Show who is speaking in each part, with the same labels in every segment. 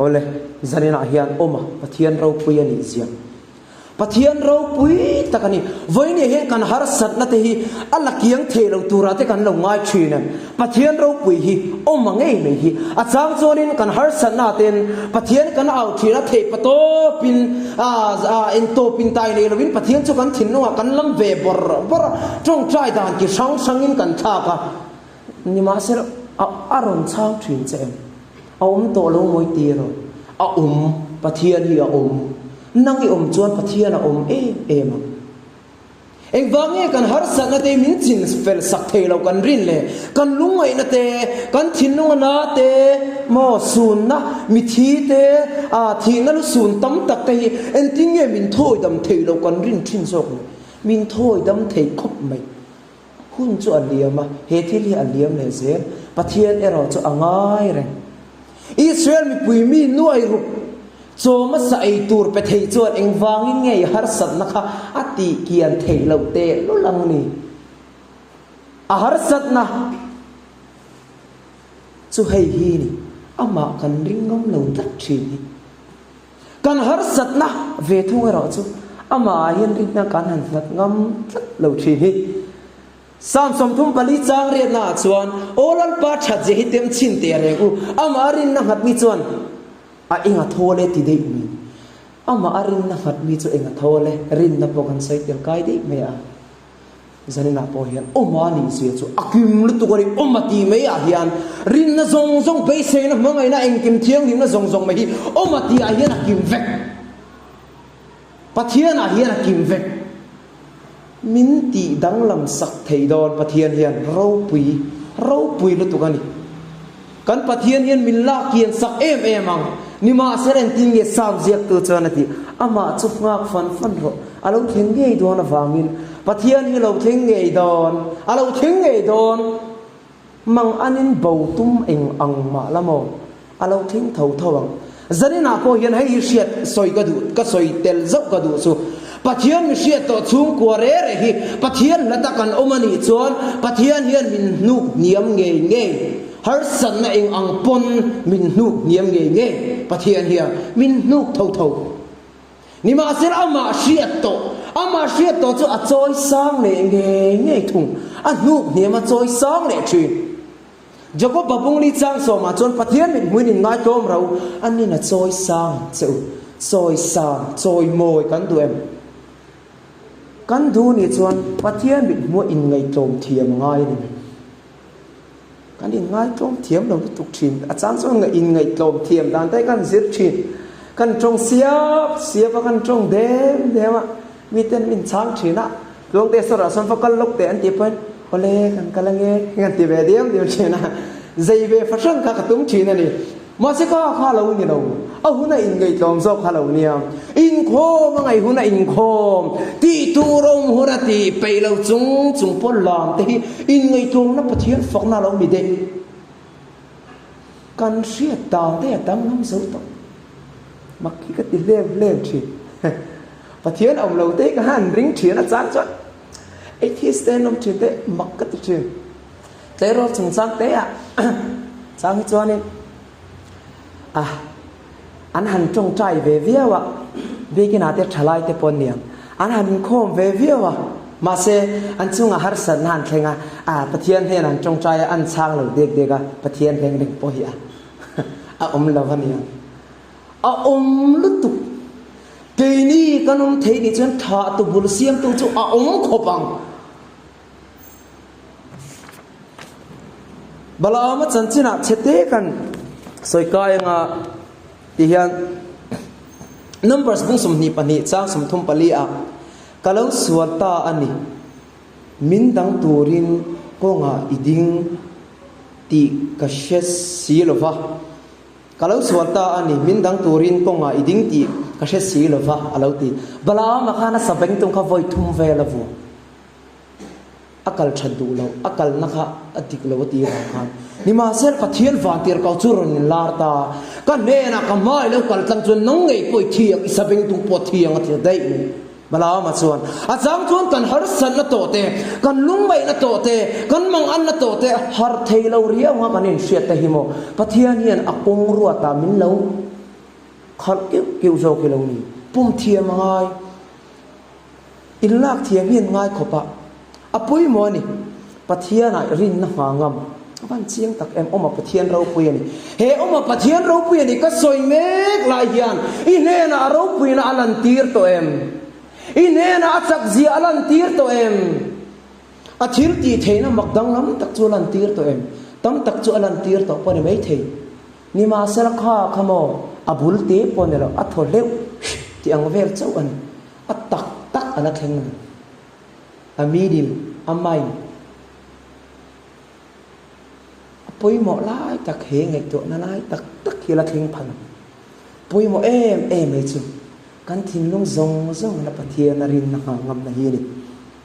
Speaker 1: Awle, zaninah hian awma Pathian ropui a nih zia. Pathian ropui tak a ni. Vawinia hian kan harsatna te hi a la kiang thei lo turah te kan lo ngai thin a. Pathian ropui hi awma ngei mai hi. A chang chuanin kan harsatna ten Pathian kan au thin a, theih patawpin eng tawpin tai nei lovin Pathian chu kan thinlungah kan lam ve bawrh bawrh a, tawngtai dan ki hrang hrangin kan thlak a. Nimahsela a rawn chhang thin che em? A awm tawh lo mawi tir aw. A awm, Pathian hi a awm. Nang i awm chuan Pathian a awm em em ang. Engvang nge kan harsatna te min chin fel sak thei lo kan rin le? Kan lungngaihna te, kan thinlunga na te, maw sunna, mithi te, ah thihna lu sun tam tak te hi engtin nge min thawi dam thei lo kan rin thin zawk le? Min thawi dam thei khawp mai. Hun chu a liam a, he thil hi a liam leh zel. Pathian erawh chu a ngai reng. Israel mipui mi nuai ruk chawma sa ei tur pe thei chuan engvangin nge i harsatna kha a tih kian theih loh tehlul ang ni? A harsatna chu hei hi ni, amah kan ring ngam lo tlat thin hi. Kan harsatna ve thung erawh chu amah ah hian rinna kan han nghat ngam tlat lo thin hi. Psalm 34 chang riatna ah chuan, Aw Lalpa that zia hi tem chhin teh reng u, amah a rinna nghat mi chuan a eng a thawl e ti daih mai. Amah a rinna nghat mi chu eng a thawl e, rinna pawh kan sawi tel kai daih mai a. Zaninah pawh hian awma nih zia chu a kim lutuk a ni. Awma tih mai ah hian rinna zawng zawng, beiseina, hmangaihna, engkim thianghlimna zawng zawng mai hi awma tih ah hian a kim vek. Pathian ah hian a kim vek. Min tih danglam sak thei dawn Pathian hian ropui, ropui lutuk a ni. Kan Pathian hian min lak kian sak em em ang. Nimahsela engtin nge Psalm ziaktu chuan a tih? Amah chu nghak fan fan rawh. A lo thleng ngei dawn avangin Pathian hi lo thleng ngei dawn. A lo thleng ngei dawn. Mang anin bo tum eng ang mah la maw? A lo thleng tho tho ang. Zaninah pawh hian hei hi hriat sawi ka duh, ka sawi tel zauh ka duh chu. Pathian mi hriat tawh chhungkua re re hi Pathian hlata kan awm a nih chuan Pathian hian min hnuk hniam ngei ngei. Harsatna eng ang pawn min hnuk hniam ngei ngei Pathian hian min hnuk tho tho. Nimahsela amah hriat tawh, amah hriat tawh chu a chawi sang leh ngei ngei thung. A hnuk hniam a chawi sang leh thin. Jakob Babungli chang sawmah chuan Pathian mit hmuin in ngaitlawm ro, anin a chawi sang ang che u. Chawi sang, chawi mawi kan duh em? Kan duh nih chuan Pathian mit hmuah in ngaihtlawm thiam a ngai a ni mai. Kan inngaihtlawm thiam lo lutuk thin. A chang chuan inngaihtlawm thiam dan te kan zir thin. Kan tawng siap siap a, kan tawng dem dem a, miten min chhang thin a. Tluangte sawrah sawn va kal lawk teh an tih pawhin, Awle, kan kal ange, kan ti ve diam diam thin a. Zei ve fahran kha ka tum thin a ni. Mahse ka kha lo ni lo, a hun a inngaihtlawm zawk kha lo nia. Inkhawm a ngaih hun a inkhawm, tih tur awm hun a tih peih lo chung chung pawn lam te hi inngaihtlawmna Pathian fakna a lo ni daih. Kan hriat dan te a danglam zo tawh. Mak hi ka ti hlem hlem thin. Pathian awm lo te hi ka han ring thin a chang chuan atheist te an awm thin te mak ka ti thin. Tleirawl chungchang te ah chang hi chuanin ah an han tawngtai ve viau a, biakin ah te thalai te pawh an ni ang, an han inkhawm ve viau a, mahse an chungah harsatna an thleng a, ah Pathian hnenah an tawngtai a, an chhang lo dek dek a, Pathian hleng reng pawh hi a a awm lo a ni ang. A awm lutuk. Keini kan awm thei nih chuan thah tu bul siamtu chu a awm khawp ang. Balaama chanchinah chhete kan sawi kai anga ti hian Numbers bung 22 chang 34 ah ka lo sual ta a ni, min dang turin kawngah i ding tih ka hre si lova. Ka lo sual ta a ni, min dang turin kawngah i ding tih ka hre si lova a lo ti. Balaama khan a sabeng tum kha vawi thum vel a vuah. A kal that duh lo, a kalna kha a dik lo a ti vang khan. Nimahsela Pathian vantir kau chu rawn in lar ta, ka hnenah ka hmai lo kal tlang chuan nang ngei pawh i thi ang, i sabeng tung pawh a thi ang a ti ta daih mai. Balaama chuan, A chang chuan kan harsatna tawh te, kan lungngaihna tawh te, kan manganna tawh te har thei lo riau anga kan inhriat te hi maw Pathian hian a kawng ruatah min lo. Khalh keuh keuh zawk hi lo ni. Pum thiam a ngai. In lak thiam hi an ngai khawp a. A pawimawh a ni. Pathianah rinna hma ngam. A van chiang tak em, awma Pathian ropui a ni. He awma Pathian ropui a ni ka sawi mek lai hian i hnenah a ropuina a lantir tawh em? I hnenah a chakzia a lantir tawh em? A thil tih theihna mak danglam tak chu a lantir tawh em? Tam tak chu a lantir tawh pawh a ni maithei. Nimahsela kha kha maw a bul te pawh a ni lo, a thaw hleuh tih ang vel chauh a ni. A tak tak a la thleng lo. A middle, a main. A pawimawh lai tak he ngaihtuahna lai tak tak hi la thleng phal ang. Pawimawh em em mai chu kan thinlung zawng zawng la Pathian a rinna nghah ngamna hi a ni.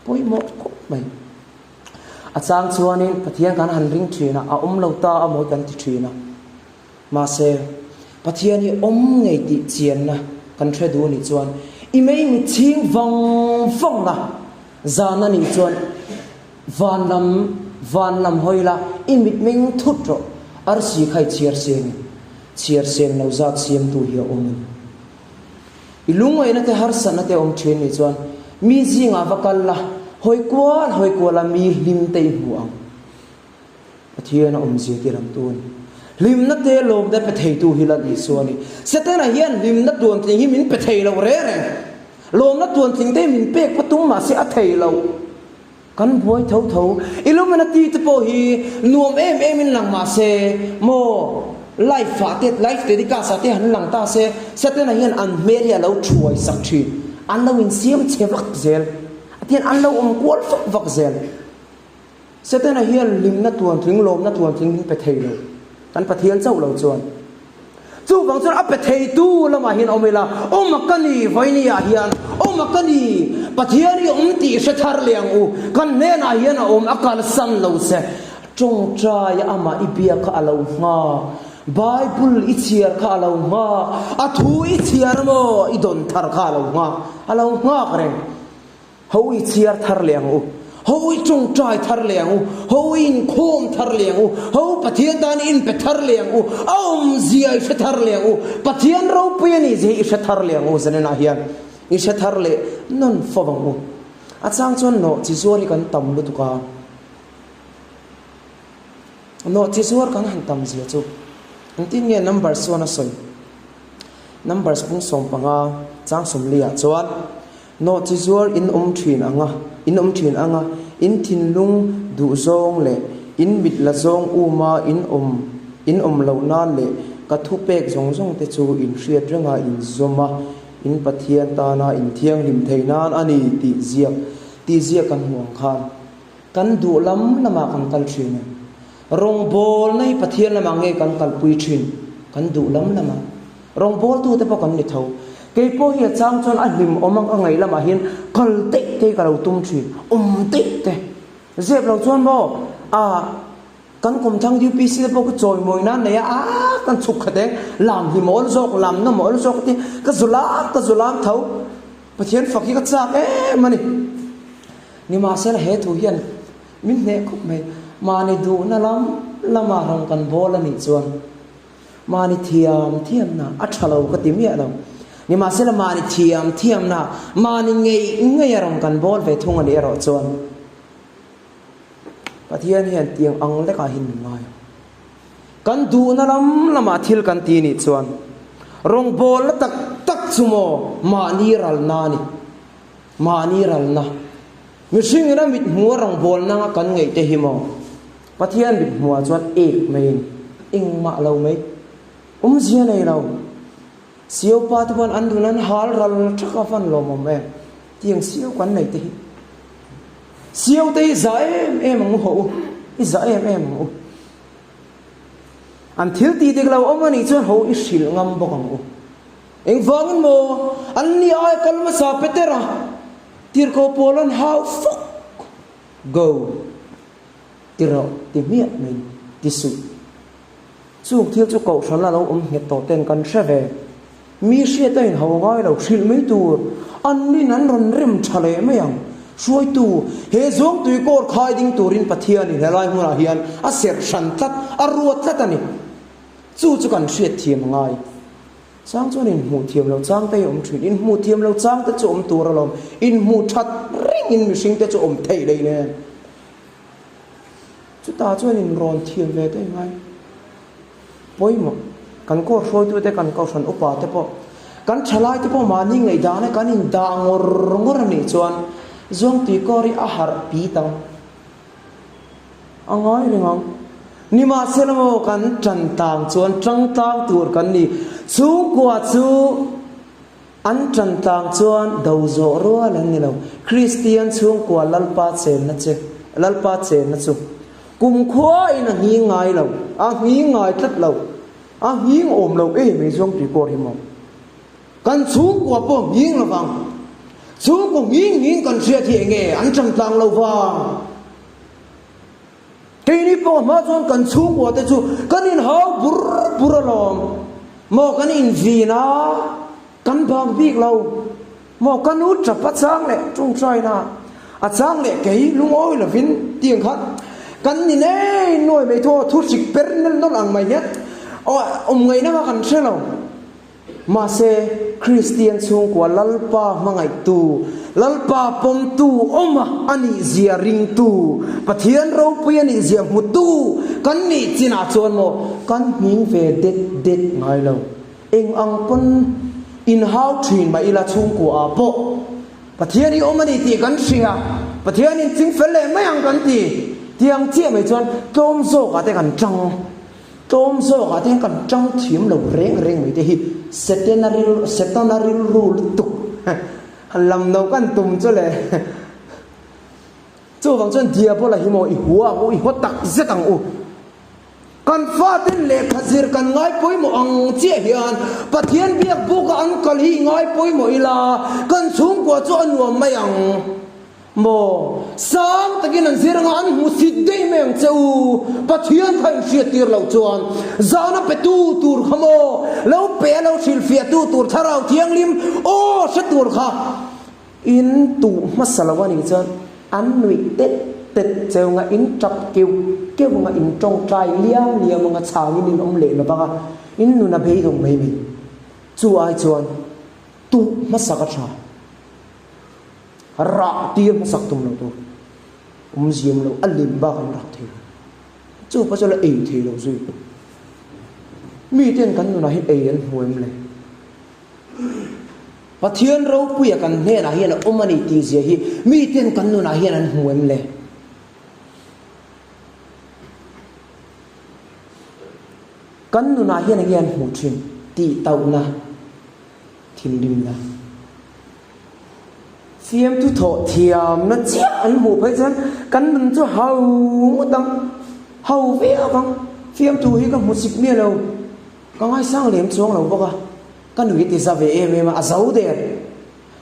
Speaker 1: Pawimawh khawp mai. A chang chuanin Pathian kan han ring thin a, a awm lo ta a mawi kan ti thin a. Mahse, Pathian hi awm ngei tih chianna kan hre duh anih chuan i mei mit chhing vang vang la, zan anih chuan van lam van lam hawi la, i mit meng thut rawh, arsi kha i chhiar seng in chhiar seng lo zat siamtu hi a awm a ni. I lungngaihna te harsatna te awm thin nih chuan mi zingah va kal la, hawi kual hawi kual a mi hlim te i hmu ang. Pathian a awmzia ti langtu a ni. Hlimna te lawmna pe theitu hi Lal Isua a ni. Setana hian hlimna tuantling hi min pe thei lo reng reng. Lawmna tuantling te hi min pek pawh tum mahse a thei lo. Kan buai tho tho. Illuminati te pawh hi nuam em em in lang mahse maw live ah te live telecast ah te han lang ta se Setana hian an hmel hi a lo thuai sak thin. An lo insiam chhe vak zel. A tihian an lo awm kual vak vak zel. Setana hian hlimna tuantling, lawmna tuantling min pe thei lo. Kan Pathian chauh lo chuan. Chuvang chuan a pe theitu lamah hian awm ila, awm a ka ni vawinia hian, awm a ka ni, Pathian hi awm tih hre thar leh ang u, kan hnenah hian a awm, a kalsan lo che. Tawngtai amah i biak kha a lo nghak, Bible i chhiar kha a lo nghak, a thu i chhiar maw i dawn thar kha a lo nghak, a lo nghak reng. Ho i chhiar thar leh ang u. Ho i tawngtai thar leh ang u. Ho i inkhawm thar leh ang u. Ho Pathian tan i inpe thar leh ang u. A awmzia i hre thar leh ang u. Pathian ropui a nih zia hi i hre thar leh ang u. Zaninah hian i hre thar leh nawn fo ang u. A chang chuan nawh chi zuar hi kan tam lutuk a. Nawh chi zuar kan han tam zia chu engtin nge numbers chuan a sawi? Numbers pung 15 chang 40 ah chuan. Nawhchi zuar in awm thin ang a, in awm thin ang a, in thinlung duh zawng leh in mit la zawng uma in awm in awm loh nan leh ka thupek zawng zawng te chu in hriat renga in zawm a, in Pathian tana in thianghlim thei nan a ni tih ziak tih ziak kan hmu ang khan kan duh lam lamah kan kal thin a. Rawngbawlna hi Pathian lamah nge kan kalpui thin? Kan duh lam lamah. Rawngbawltute pawh kan ni tho. Kei pawh hi a chang chuan a hlim awm ang ka ngaih lamah hian kal daih te hi ka lo tum thin, awm daih te. Zep lo chuan maw ah kan kumthang UPC te pawh ka chawimawi nan nei a, ah kan chhuk khat eng, lam hlim awl zawk, lam nawm awl zawk te ka zu lam ka zu lam tho. Pathian fak hi ka chak em a ni. Nimahsela he thu hian min hneh khawp mai. Mahni duhna lam lamah rawn kan bawl a nih chuan Mahni thiam thiamna a tha lo ka ti miah lo. Nimahsela mahni thiam thiamna, mahni ngei ngei a rawn kan bawl ve thung a nih erawh chuan Pathian hian tiang ang lekah hin min ngai ang. Kan duhna lam lamah thil kan ti nih chuan rawngbawlna tak tak chu maw mahni ralna a ni. Mahni ralna. Mihringin a mithmuh a rawngbawlna anga kan ngaih te hi maw Pathian mit hmuhah chuan ek mai a ni. Engmah lo mai. Awmzia nei lo. Sio pa te pawhin an dun an hal ral thak a van lawmawm em. Tiang sio kan nei te hi. Sio te hi za em em ang u hawh u. I za em em ang u. An thil tih dik lo awm a nih chuan ho i hrilh ngam bawk ang u. Engvangin maw an ni aia kal hmasa Petera tirhkoh pawl an hau fawk. Go. Ti rawh, ti hmiah mai, ti suh. Chung thil chu kohhran a lo awm nghet tawh ten kan hre ve. Mi hriat a inho ngai lo, hrilh mai tur. An nin an rawn rem tha leh mai ang. Hruaitu, he zuangtui kawr khai ding turin Pathianin helai hmunah hian a serh hran tlat, a ruat tlat a ni. Chu chu kan hriat thiam a ngai. Chang chuan inhmuh thiam lo chang te hi awm thin. Inhmuh thiam lo chang te chu awm tur alawm. Inhmuh that rengin mihring te chu awm theih lei nen. Chutah chuan inrawn thiam ve te ngai pawimawh. Kan court hruaitute, kan kohhran upa te pawh, kan thalai te pawh mahni ngaihdan a kan indah ngawr ngawr a nih chuan Zuangtui kawr hi a harh pit ang. A ngai reng ang. Nimahsela maw kan tan tlang chuan tang tlang tur kan ni. Chhungkua chu an tan tlang chuan do zawh rual an ni lo. Kristian chhungkua Lalpa chenna che Lalpa chenna chu kumkhua in a nghing ngai lo, a nghing ngai tlat lo, a nghing awm lo em ei zawng tui kawr hi maw. Kan chhungkua pawh nghing lo vang. Chhungkaw nghing nghing kan hriat hi enge an tang tlang lo vang. Keini pawh hma chuan kan chhungkua te chu kan inhau bur bur alawm. Maw kan invin a, kan bang bik lo. Maw ka nu tap a chang leh tawngtaina a chang leh kei lungawi lovin tiang khan kan ni nei nuai mai thu thu hrik per nawlh nawlh ang mai hian awm ngaihna kha kan hre lo. Mahse, Kristian chhungkua Lalpa hmangaihtu, Lalpa pawmtu awma a nihzia ringtu, Pathian ropui a nihzia hmutu kan nih chinah chuan maw kan hming ve det det ngai lo. Eng ang pawn inhau thin mah ila chhungkua ah pawh Pathian hi awm a ni tih kan hria, Pathian in ching fel leh mai ang kan ti. Tiang chiah mai chuan tlawm zawkah te kan tang. Tlawm zawkah te hian kan tang thiam lo reng reng mai te hi Setana rilru Setana rilru lutuk han lam no kan tum chu le. Chuvang chuan Diabola hi maw i hua ang u, i haw tak zet ang u. Kan faten lehkha zir kan ngai pawimawh ang chiah hian Pathian biak buka an kal hi i ngai pawimawh ila kan chhungkua chu a nuam mai ang. Maw? Sang takin an zir anga an hmusit daih mai ang che u. Pathian kha in hriattir loh chuan zahna petu tur kha maw? Lo pe a lo hrilhfiahtu tur Thlarau Thianghlim aw hre tur kha in tuh hmasa lo a nih chuan an nuih tet tet cheu anga in tap keuh keuh anga in tawngtai liam liam anga chhangin in awm leh lo vang a, in nun a beidawng mai mai. Chu ai chuan tuh hmasa ka tha. Rah tir hmasak tum lo tur awm ziam lo, a lem bak an rah thei lo. Chu pa chu la ei thei lo zui. Miten kan nunah hian ei an hmu em le? Pathian ropuia kan hnenah hian a awm a ni tih zia hi miten kan nunah hian an hmu em le? Kan nunah hian enge an hmuh thin? Tihtauhna. Thinrimna. Fiamthu thawh thiamna chiah an hmuh phei chuan kan nun chu hau ngawt ang, hau viau ang. Fiamthu hi ka hmu sik miah lo, ka ngaisang lem chuang lo bawk a, ka nui ti za ve em em a, a zo der.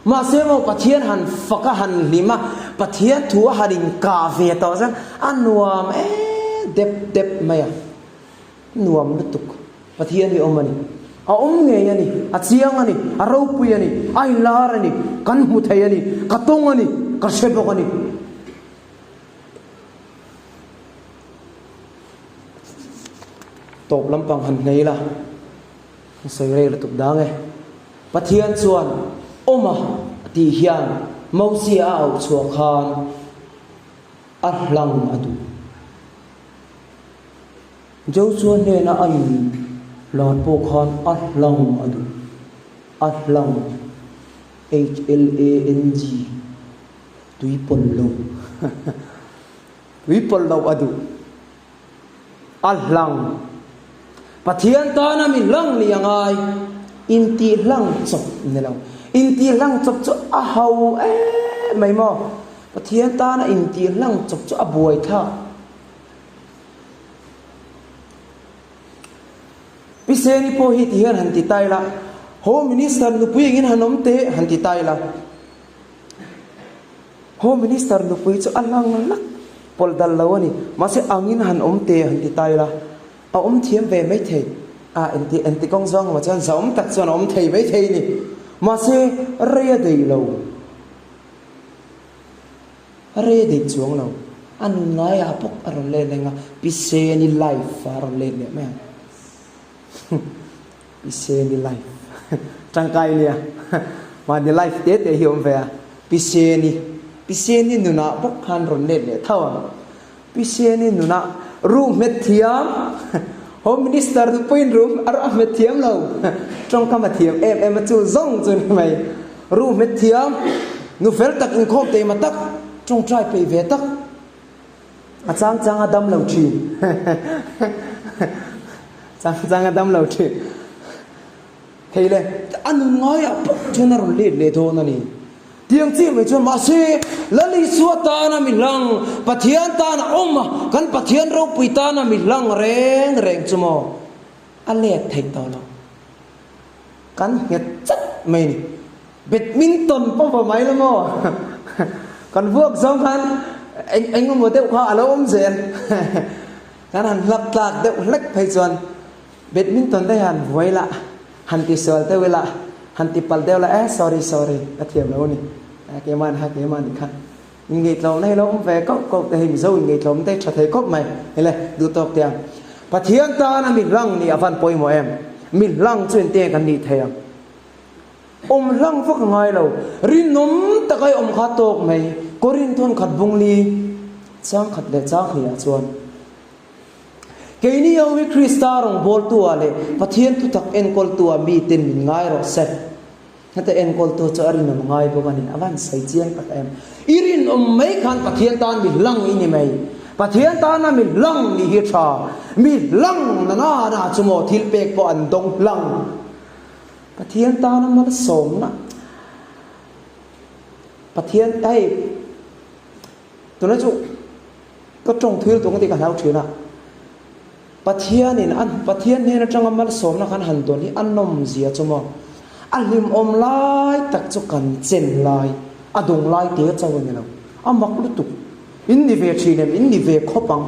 Speaker 1: Mahse maw Pathian han fak a, han hlim a, Pathian thu a han inkah ve tawh chuan a nuam em dep dep mai a. Nuam lutuk. Pathian hi awm a ni. A awm ngei a ni. A chiang a ni. A ropui a ni. A inlar a ni. Kan hmu thei a ni. Ka tawng a ni. Ka hre bawk a ni. Tawp lampang han hnei la. Ka sawi rei lutuk dang e. Pathian chuan awm a tih hian Mosia a auh chhuah khan a hlang a duh. Joshua hnena a in lar pawh khan a hlang a duh, a hlang, H-L-A-N-G, tui pawlh lo, tui pawlh loh a duh, a hlang. Pathian tana mi hlang ni a ngai, intih hlang chawp ni lo. Intih hlang chawp chu a ho em mai maw? Pathian tana intih hlang chawp chu a buaithlak. Pi Seni pawh hi ti hian han ti ta ila, Home Minister nupui engin han awm teh han ti ta ila. Home Minister nupui chu a lang lak pawlh dal lo a ni. Mahse angin han awm teh han ti ta ila, a awm thiam ve mai thei. A enti enti kawng zawng emaw chuan zahawm tak chuan a awm thei mai thei a ni. Mahse rei a deih lo. A rei dik chuang lo. A nun ngaiah bawk a rawn let leng a, Pi Seni life a rawn let leh mai ang. Pi Seni life. Tangkai nia. Mahni life te te hi awm ve a. Pi Seni, Pi Seni nunah bawk khan rawn let leh tho ang. Pi Seni nunah room hmet thiam, Home Minister nupuiin room a rawn hmet thiam lo. Tawngkam a thiam em em a chu zawng chu ni mai. Room hmet thiam, nu fel tak inkhawm teima tak, tawngtai peih ve tak. A chang chang a dam lo thin. Chang chang a dam lo thin. Hei le, a nun ngaiah pawh chuan a rawn let leh dawn a ni. Tiang chiah mai chuan mahse, Lal Isua tana mi hlang, Pathian tana awm a, kan Pathian ropui tana mi hlang reng reng chu maw a let theih tawh lo. Kan nghet chat mai a ni. Badminton pawh va mai la maw? Kan vuak zawng khan eng eng emaw deuh kha a lo awm zel. Kan han hlap tlak deuh hlek phei chuan badminton te hian vuai la, han ti sual deuh ila, han ti palh deuh la, eh sorry sorry ka thiam lo a ni, keimah ni kha keimah ni kha. Inngaihtlawmna hi lo awm ve koh koh te hi Mizo inngaihtlawmna te hi tha thei khawp mai. Hile, duh tawk teh ang. Pathian tana mi hlang nih a van pawimawh em? Mi hlang chu engtiang kan nih thei ang? Awm hlang vak a ngai lo. Rinawm taka i awm kha tawk mai. Korinthon khat bungli chang khat leh chang hnih ah chuan Keini ho hi Krista rawngbawltu ah leh Pathian thutak enkawltu ah miten min ngai rawh se. Heta enkawltu chu a rinawm ngai bawk a ni. A van sawi chiang tak em. I rinawm mai khan Pathian tan mi hlang i ni mai. Pathian tana mi hlang nih hi tha. Mi hlang na na na chu maw thil pek pawh an dawng hlang. Pathian tana malsawmna Pathian hei tuna chu ka tawng thil tung tih ka hlau thin a. Pathianin a Pathian hnen atanga malsawmna kan han dawn hi a nawm zia chu maw? A hlimawm lai tak chu kan chen lai, a dawng lai te chauh a ni lo. A mak lutuk. In ni ve thin em? In ni ve khawp ang.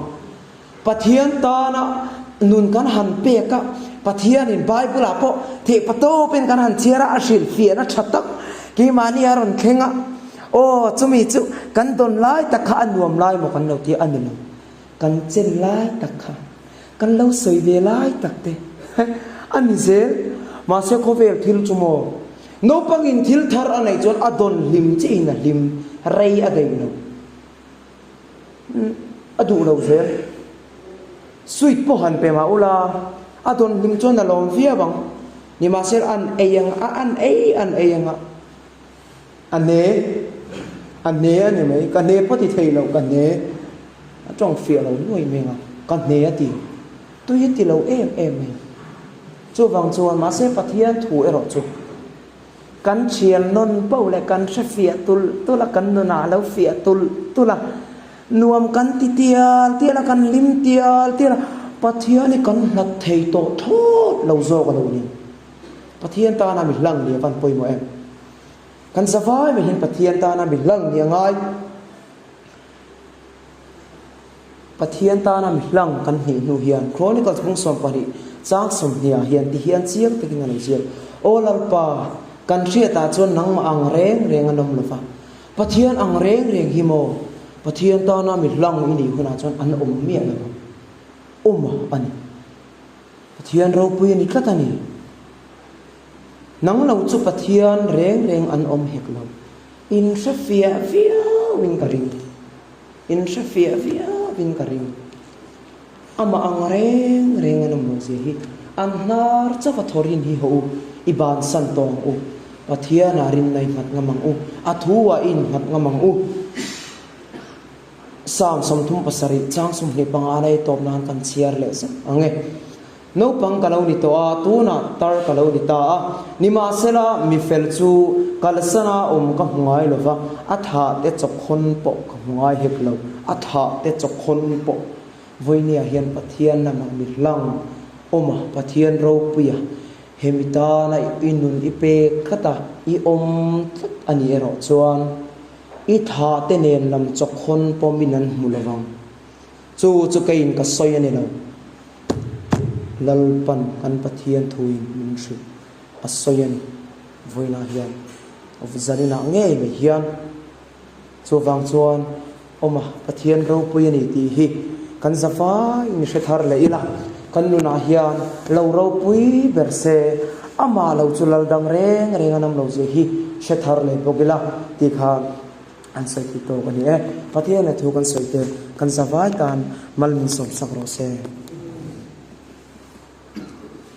Speaker 1: Pathian tana nun kan han pek a, Pathianin Bible-ah pawh theihpa tawpin kan han chhiar a, a hrilhfiahna tha tak keimahni a rawn thleng a, aw chumi chu kan dawn lai tak kha a nuam lai maw kan lo ti a, a ni lo. Kan chen lai tak kha kan lo sawi ve lai tak te a ni zel. Mahse khawvel thil chu maw? Naupangin thil thar a neih chuan a dawn hlim chiahin a hlim, rei a daih lo. A duh lo zel. Sweet pawh han pe mah ula, a dawn hlim chuan a lawm viau ang. Nimahsela an ei ang a, an ei an ei ang a. A hne, a hne a ni mai, ka hne pawh ti thei lo, ka hne, a tawng fiah lo nuai mai ang a, ka hne a ti, tui a ti lo em em mai. Chuvang chuan mahse Pathian thu erawh chu kan thian nawn poh leh kan hre fiah tulh tulh a, kan nunah a lo fiah tulh tulh a, nuam kan ti tial tial a, kan hlim tial tial a, Pathian hi kan hlat thei tawh thlawt lo zawk a lo ni. Pathian tana mi hlang ni a van pawimawh em? Kan zavai mai hian Pathian tana mi hlang ni a ngai. Pathian tana mi hlang kan hnih hnu hian Chronicles bung 12 chang 20 ah hian ti hian chiang takin a lo ziak, Aw Lalpa, kan hriatah chuan nangmah ang reng reng an awm lova, Pathian ang reng reng hi maw Pathian tana mi hlang i nih hunah chuan an awm miah lo ang. Awm a ni. Pathian ropui a ni tlat a ni. Nang lo chu Pathian reng reng an awm hek lo. In hre fiah viau in ka ring. In hre fiah viau in ka ring. Amah ang reng reng an awm lo zia hi an hnar chauh a thawrin hi haw u, i bansan tawh ang u. Pathianah rinna i nghat ngam ang u, a thu ah i innghat ngam ang u. Psalm 37 chang 25 na i tawp nan kan chhiar leh zauh ang e. Naupang ka lo ni tawh a, tunah tar ka lo ni ta a. Nimahsela, mi fel chu kalsana awm ka hmu ngai lo va, a thah te chawkhawn pawh ka hmu ngai hek lo. A thah te chawkhawn pawh vawinia hian Pathian lamah mi hlang awm a, Pathian ropuia hemi tana i nun i pek tlat a, i awm tlat a nih erawh chuan, I tha te nen lam chawkhawn pawmin an hmu lo vang. Chu chu keiin ka sawi a ni lo. Lalpan kan Pathian thuin min hrilh a sawi a ni. Vawiinah hian zaninah ngei mai hian chuvang chuan awma Pathian ropui a ni tih hi kan zavaiin hre thar leh ila, kan nunah hian lo ropui ber se. Amah lo chu lal dang reng reng an awm lo zia hi hre thar leh bawk ila tih kha an sawi thei tawk a ni e. Pathian leh thu kan sawi te kan zavai tan mal min sawmsak rawh se.